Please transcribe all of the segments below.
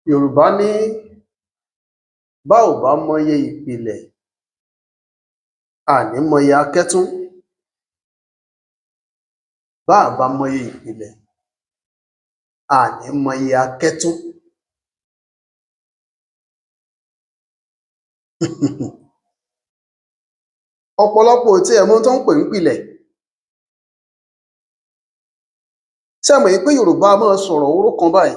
Yorùbá ní bá ò bá mọye ìpìlẹ̀, a ní mọye akẹ́tún. Bá à bá mọye ìpìlẹ̀, a ní mọye akẹ́tún. Ọ̀pọ̀lọpọ̀ ò tiẹ̀ mọ ohun tán ń pè ńpìlẹ̀. Ṣé ẹ mọ̀ wí pé Yorùbá a máa sọ̀rọ̀ oró kan báyìí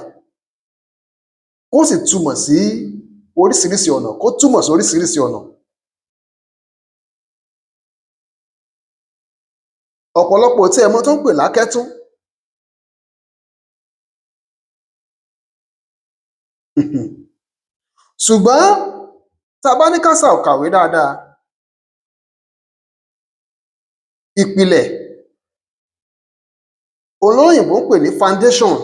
kó sì tumọ̀ sí oríṣiríṣi ọ̀nà, kó túmọ̀ sí oríṣiríṣi ọ̀nà. Ọ̀pọ̀lọpọ̀ ò tiẹ̀ mọ ohun tán ń pè lákẹ́tún. Ṣùgbọ́n tá a bá ní ká ṣàkàwé dáadáa, ìpìlẹ̀ olóyìnbó ń pè ní foundation.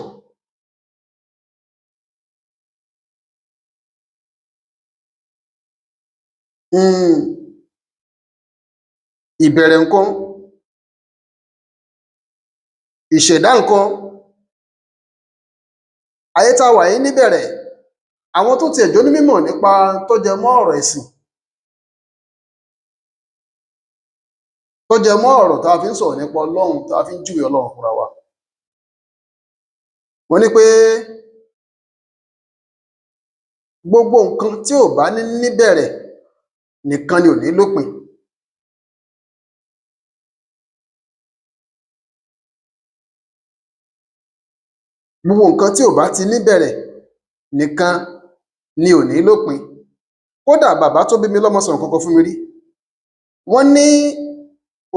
Ìbẹ̀rẹ̀ nǹkan, ìṣẹ̀dá nǹkan. Ayé tá a wà yìí níbẹ̀rẹ̀, àwọn tó tiẹ̀ jónímímọ̀ nípa tó jẹ mọ́ ọ̀rọ̀ ẹ̀sìn, tó jẹ mọ́ ọ̀rọ̀ tá a fi ń sọ̀rọ̀ nípa Ọlọ́run, tá a fi ń júwe Ọlọ́run fúnra wa. Wọ́n ní pé gbogbo nǹkan tí ò bá ní níbẹ̀rẹ̀ nìkan ni ò ní lópin. Gbogbo nǹkan tí ò bá ti níbẹ̀rẹ̀ nìkan ni ò ní lópin. Kódà bàbá tó bí mi lọ́mọ sọ nǹkan kan fún mi rí. Wọ́n ní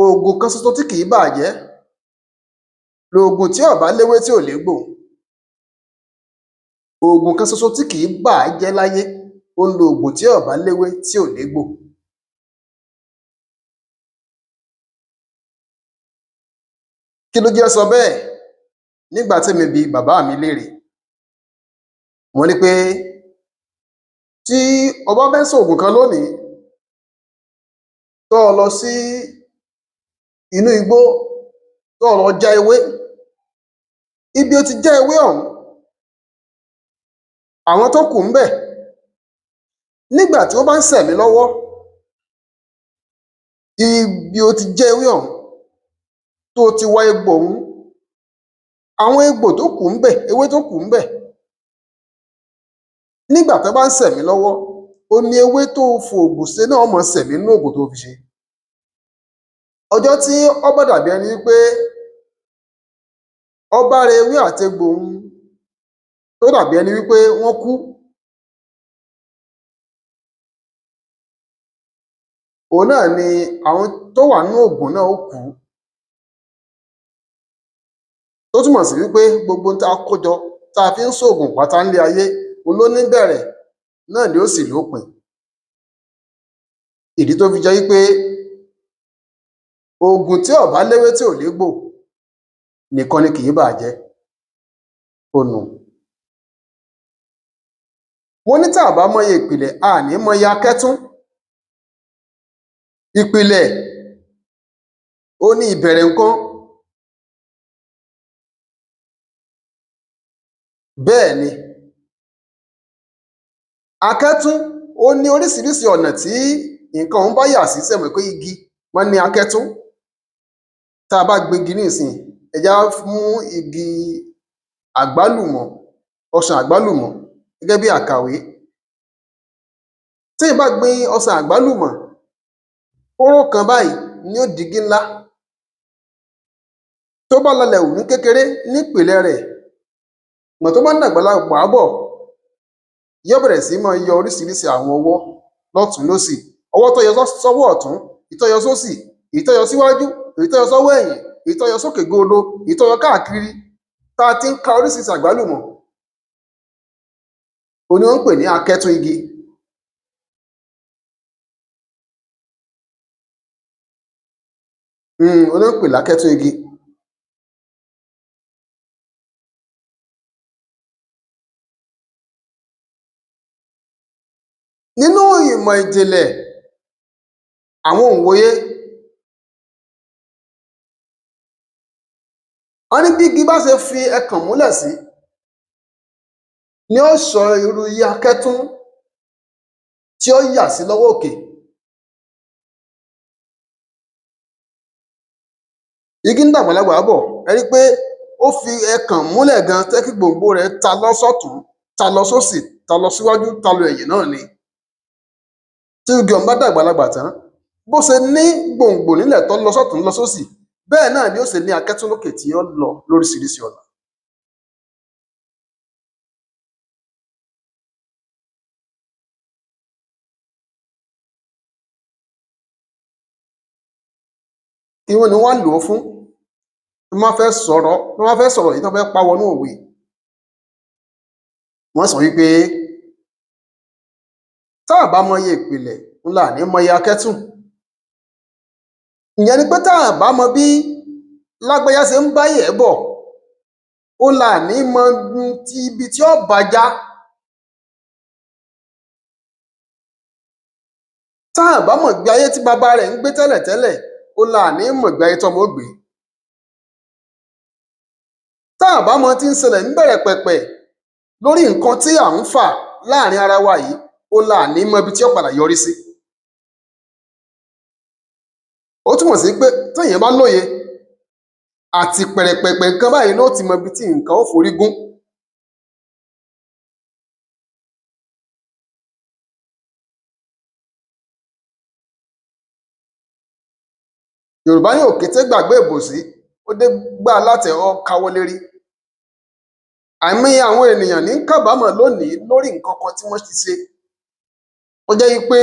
òògùn kan ṣoṣo tí kìí bàjẹ́ lòògùn tí ò bá léwé tí ò légbò. Òògùn kan ṣoṣo tí kìí bàjẹ́ láyé òun lòògùn tí ò bá léwé tí ò légbò. Kí ló jẹ́ sọ bẹ́ẹ̀? Nígbà témi bi bàbá mi léèrè, wọ́n ní pé tí o bá fẹ́ ṣòògùn kan lónìí, tó o lọ sí inú igbó, tó o lọ já ewé, ibi o ti já ewé ọ̀hún, àwọn tó kù ńbẹ̀, nígbà tí wọ́n bá ń sẹ̀mí lọ́wọ́, ibi o ti já ewé ọ̀hún, tó o ti wa egbò ọ̀hún, àwọn egbò tó kù ńbẹ̀, ewé tó kù ńbẹ̀, nígbà tán bá ń sẹ̀mí lọ́wọ́, òun ni ewé tó o fòògùn ṣe náà ó máa sẹ̀mí nínú òògùn tó o fi ṣe. Ọjọ́ tí ó bá dàbí ẹni wí pé ó bá ra ewé àtegbò un tó dàbí ẹni wí pé wọ́n kú, òun náà ni àwọn tó wà nínú òògùn náà ó kú. Tó túmọ̀ sí wí pé gbogbo ohun tá a kó jọ tá a fi ń ṣòògùn pátá ńlé ayé, òun ló níbẹ̀rẹ̀ náà ni ó sì lópin. Ìdí tó fi jẹ́ wí pé òògùn tí ò bá léwé tí ò légbò nìkan ni kìí bàjẹ́, ó nu. Wọ́n ní tá à bá mọye ìpìlẹ̀, a ní mọye akẹ́tún. Ìpìlẹ̀ òun ni ìbẹ̀rẹ̀ nǹkan. Bẹ́ẹ̀ ni. Akẹ́tún òun ni oríṣiríṣi ọ̀nà tí nǹkan ọ̀hún bá yà sí. Ṣẹ́ ẹ mọ̀ pé igi wọ́n ní akẹ́tún. Tá a bá gbingi nísìnyìí, ẹ jẹ́ á mú igi àgbálùmọ̀, ọsàn àgbálùmọ̀ gẹ́gẹ́ bí àkàwé. Téèyàn bá gbin ọsàn àgbálùmọ̀, hóró kan báyìí ni ó digi ńlá. Tó bá lalẹ̀ hù ní kékeré nípìlẹ̀ rẹ̀, ìgbà tó bá ń dàgbàlagbà bọ̀, yó bẹ̀rẹ̀ sí máa yọ oríṣiríṣi àwọn ọwọ́ lọ́tùn-ún lósì. Ọwọ́ tó yọ sọ́wọ́ ọ̀tún, èyí tó yọ sósì, èyí tó yọ síwájú, èyí tó yọ sọ́wọ́ ẹ̀yìn, èyí tó yọ sókè goodo, èyí tó yọ káàkiri, tá a ti ń ka oríṣiríṣi àgbálùmọ̀. Òun ni wọ́n ń pè ní akẹ́tún igi. Òun ni wọ́n ń pè lákẹ́tún igi. Nínú ìmọ̀ ìjìnlẹ̀ àwọn òǹwòye, wọ́n ní bí igi bá ṣe fi ẹkàn múlẹ̀ sí Ni ó sọ irú iye akẹ́tún tí ó yà sí lọ́wọ́ òkè. Igi ń dàgbàlagbà bọ̀, ẹ rí pé ó fi ẹkàn múlẹ̀ gan tẹ́ kí gbòǹgbò rẹ̀ ta lọ sọ́tùn, ta lọ sósì, ta lọ síwájú, ta lọ ẹ̀yìn náà ni. Tí igi ọ̀hún bá dàgbàlagbà tán, bó ṣe ní gbòǹgbò nílẹ̀ tó lọ sọ́tùn lọ sósì, bẹ́ẹ̀ náà ni ó ṣe ní akẹ́tún lókè tí ó lọ lóríṣiríṣi ọ̀nà. Kí wọ́n ní wọ́n lò ó fún? Tí wọ́n fẹ́ sọ̀rọ̀, tí wọ́n fẹ́ sọ̀rọ̀ yìí, tí wọ́n fẹ́ pa wọnú òwe, wọ́n sọ wípé tá a bá mọye ìpìlẹ̀ ńlá ní mọye akẹ́tùn. Ìyẹn ni pé tá a bá mọ bí lágbájá ṣe ń báyẹ̀ bọ̀, ó là ní mọ ti ibi tí ó bá já. Tá a bá mọ̀ gbé ayé tí bàbá rẹ̀ ń gbé tẹ́lẹ̀tẹ́lẹ̀, ó là ní mọ̀ gbé ayé tọ́mọ ó gbé. Tá a bá mọ tí ń ṣẹlẹ̀ níbẹ̀rẹ̀ pẹ̀pẹ̀ lórí nǹkan tí à ń fà láàrin ara wa yìí, ó là ní mọ ibi tí ó padà yọrí sí. Ó túmọ̀ sí pé téèyàn bá lóye àti pẹ̀rẹ̀pẹ̀pẹ̀ nǹkan báyìí ló ti mọ ibi tí nǹkan ó forí gún. Yorùbá ní òkété gbàgbé ìbòsí, ó dé gbá látẹ̀ ọ káwọ́ lérí. Àìmọye àwọn ènìyàn ní kábàámọ̀ lónìí lórí nǹkan kan tí wọ́n ti ṣe. Ó jẹ́ wípé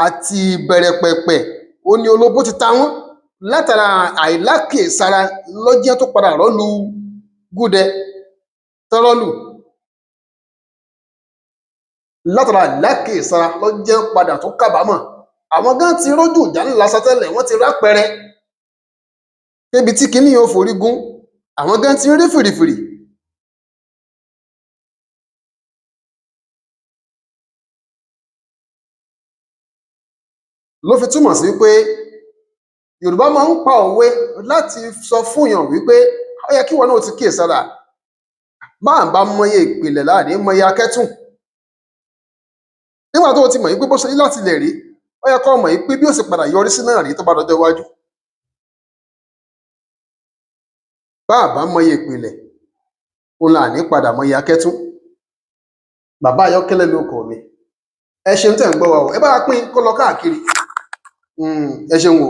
àti ìbẹ̀rẹ̀ pẹ̀pẹ̀ ó ní olóbó ti ta wọ́n látara àìlákìyèsára lọ́jọ́ tó padà rọ́lu gúdẹ tọ́rọ́lù. Látara àìlákìyèsára lọ́jọ́ padà tó kábàámọ̀. Àwọn gan ti rójú ìjà ńlá sátẹ́lẹ̀, wọ́n ti rápẹrẹ. Débi tí kinní yóò forí gún, àwọn gan ti rí fìrìfìrì. Ló fi túmọ̀ sí pé Yorùbá máa ń pa òwe láti sọ fún èèyàn wípé ó yẹ kí ìwọ náà ti kíyèsára. Bá à bá mọye ìpìlẹ̀ láàní mọye akẹ́tùn. Nígbà tó o ti mọ̀ wípé bó ṣe rí láti ilẹ̀ rí, ó yẹ kó mọ̀ wípé bí ó ṣe padà yọrí sí náà rí tó bá dọjọ́ iwájú. Bá à bá mọye ìpìlẹ̀, òun là ní padà mọye akẹ́tún. Bàbá Ayọ́kẹ́lẹ́ ló kọ mi. Ẹ ṣeun tẹ́ ń gbọ́ wa o. Ẹ bá wa pín kó lọ káàkiri. Ẹ ṣeun o.